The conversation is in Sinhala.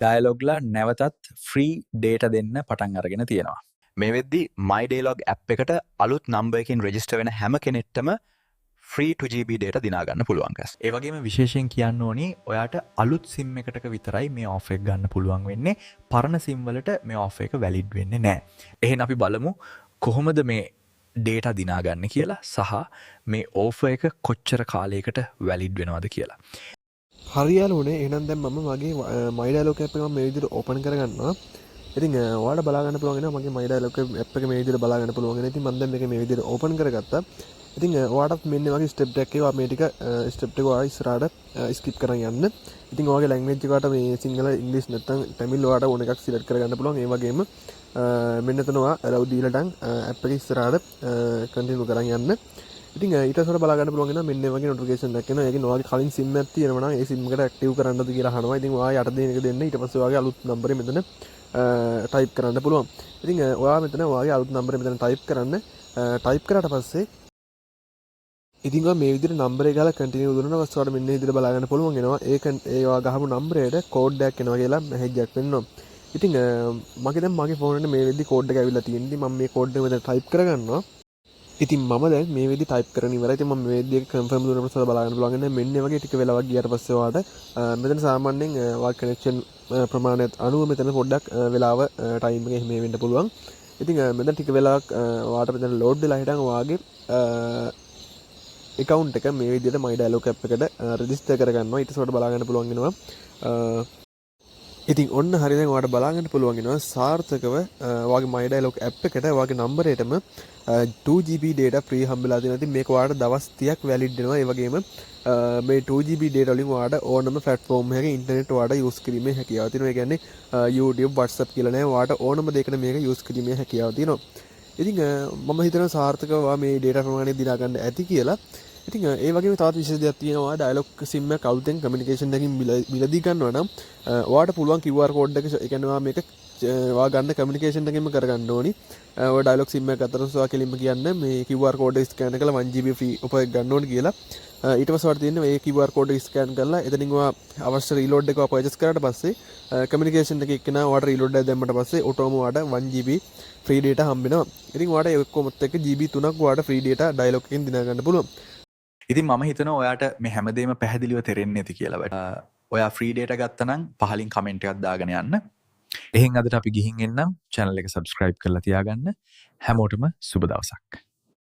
ඩයලොග්ලා නැවතත් ෆ්‍රී ඩේටා දෙන්න පටන් අරගෙන තියෙනවා. මේ වෙද්දි MyDialog app එකට අලුත් නම්බර් එකකින් රෙජිස්ටර් වෙන හැම කෙනෙක්ටම ෆ්‍රී 2 GB data දිනා ගන්න පුළුවන් ගයිස්. ඒ වගේම විශේෂයෙන් කියන්න ඕනි, ඔයාට අලුත් සිම් එකටක විතරයි මේ ඔෆර් එක ගන්න පුළුවන් වෙන්නේ. පරණ සිම් වලට මේ ඔෆර් එක වැලිඩ් වෙන්නේ නැහැ. එහෙනම් අපි බලමු කොහොමද මේ ඩේටා දිනා ගන්න කියලා සහ මේ ඕෆර් එක කොච්චර කාලයකට වැලිඩ් වෙනවද කියලා. හරි යාළුවනේ, එහෙනම් දැන් මම මගේ මයි ඩයලොග් ඇප් එක මම මේ විදිහට ඕපන් කරගන්නවා. ඉතින් ඔයාලට බලා ගන්න පුළුවන් වෙනවා මගේ මයි ඩයලොග් ඇප් එක මේ විදිහට බලා ගන්න පුළුවන් වෙනවා. ඉතින් මම දැන් මේක මේ විදිහට ඕපන් කරගත්තා. ඉතින් ඔයාටත් මෙන්න වගේ ස්ටෙප් එකක් ඒවා මේ ටික ස්ටෙප් ටික ඔයා ඉස්සරහට ස්කිප් කරන් යන්න. ඉතින් ඔයාගේ ලැන්ග්වේජ් එක ඔයාට මේ සිංහල, ඉංග්‍රීසි නැත්නම් තමිල් ඔයාට ඕන එකක් සිලෙක්ට් කරගන්න පුළුවන්. ඒ වගේම මෙන්න එතන ඔයා ඇලව් දීලා ඩන් ඇප් එක ඉස්සරහට කන්ටිනියු කරන් යන්න. ඉතින් ඊට පස්සේ බලා ගන්න පුළුවන් වෙනවා මෙන්න මේ වගේ නොටිෆිකේෂන් එකක් එනවා. ඒකෙන් ඔයාගේ කලින් සිම් එකක් තියෙනවා නම් ඒ සිම් එකට ඇක්ටිව් කරන්නද කියලා අහනවා. ඉතින් ඔයා යට දෙන එක දෙන්න. ඊට පස්සේ ඔයාගේ අලුත් නම්බරේ මෙතන ටයිප් කරන්න පුළුවන්. ඉතින් ඔයා මෙතන ඔයාගේ අලුත් නම්බරේ මෙතන ටයිප් කරන්න. ටයිප් කරාට පස්සේ ඉතින් ඔයා මේ විදිහට නම්බරේ ගහලා කන්ටිනියු දුන්නා පස්සේ ඔයාලට මෙන්න මේ විදිහට බලා ගන්න පුළුවන් වෙනවා. ඒ ඔයා ගහපු නම්බරේට කෝඩ් එකක් එනවා කියලා මැසේජ් එකක් වෙනවා. ඉතින් මගේ දැන් මගේ ෆෝන් එකට මේ වෙද්දි කෝඩ් එක ඇවිල්ලා තියෙනවා. ඉතින් මම මේ කෝඩ් එක මෙතන ටයිප් කරගන්නවා. ඉතින් මම දැන් මේ වෙද්දි ටයිප් කරගෙන ඉවරයි. ඉතින් මම මේ වෙද්දි ඒක කන්ෆර්ම් දුන්නාට පස්සේ බලා ගන්න පුළුවන් වෙනවා. මෙන්න මේ වගේ ටික වෙලාවක් ගියාට පස්සේ ඔයාලට මෙතන සාමාන්‍යයෙන් ඔයාගේ කනෙක්ෂන් ප්‍රමාණයත් අනුව මෙතන පොඩ්ඩක් වෙලාව ටයිම් එක එහෙම වෙන්න පුළුවන්. ඉතින් මෙතන ටික වෙලාවක් ඔයාලට මෙතන ලෝඩ් වෙලා හිටන් ඔයාගේ එකවුන්ට් එක මේ විදිහට මයි ඩයලොග් ඇප් එකට රෙජිස්ටර් කරගන්නවා. ඊට පස්සේ ඔයාලට බලා ගන්න පුළුවන් වෙනවා. ඉතින් ඔන්න හරි, දැන් ඔයාලට බලා ගන්න පුළුවන් වෙනවා සාර්ථකව ඔයාගේ මයි ඩයලොග් ඇප් එකට ඔයාගේ නම්බරේටම 2 GB data free හම්බෙලා තියෙනවා. ඉතින් මේක ඔයාලට දවස් 30ක් වැලිඩ් වෙනවා. ඒ වගේම මේ 2 GB data වලින් ඔයාලට ඕනම ප්ලැට්ෆෝම් එකක ඉන්ටර්නෙට් ඔයාලට යූස් කිරීමේ හැකියාව තියෙනවා. ඒ කියන්නේ YouTube, WhatsApp කියලා නෑ. ඔයාලට ඕනම දෙයකට මේක යූස් කිරීමේ හැකියාව තියෙනවා. ඉතින් මම හිතනවා සාර්ථකව ඔයා මේ ඩේටා ප්‍රමාණය දිනා ගන්න ඇති කියලා. ඉතින් ඒ වගේම තවත් විශේෂ දෙයක් තියෙනවා. ඩයලොග් සිම් එක අලුතෙන් කමියුනිකේෂන් එකකින් මිලදී ගන්නවා නම් ඔයාට පුළුවන් QR code එක, ඒ කියන්නේ ඔයා මේක ඔයා ගන්න කමියුනිකේෂන් එකකින්ම කරගන්න ඕනි. ඔය ඩයලොග් සිම් එක ගත්තට පස්සේ ඔයා කෙලින්ම කියන්න මේ QR code එක ස්කෑන් කරලා 1 GB free offer එක ගන්න ඕනි කියලා. ඊට පස්සේ ඔයාලට තියෙන්නේ මේ QR code එක ස්කෑන් කරලා එතනින් ඔයා අවශ්‍ය රීලෝඩ් එක ඔයා පර්චේස් කරාට පස්සේ කමියුනිකේෂන් එකේ එක්කෙනා ඔයාට රීලෝඩ් එක දැම්මට පස්සේ ඔටෝම ඔයාට 1 GB free data හම්බ වෙනවා. ඉතින් ඔයාට ඒ ඔක්කොමත් එක්ක GB 3ක් ඔයාට ෆ්‍රී ඩේටා ඩයලොග් එකෙන් දිනා ගන්න පුළුවන්. ඉතින් මම හිතනවා ඔයාට මේ හැමදේම පැහැදිලිව තේරෙන්නේ නැති කියලා. ඔයා ෆ්‍රී ඩේටා ගත්තා නම් පහලින් කමෙන්ට් එකක් දාගෙන යන්න. එහෙනම් අදට අපි ගිහින් එන්නම්. චැනල් එක සබ්ස්ක්‍රයිබ් කරලා තියාගන්න. හැමෝටම සුබ දවසක්.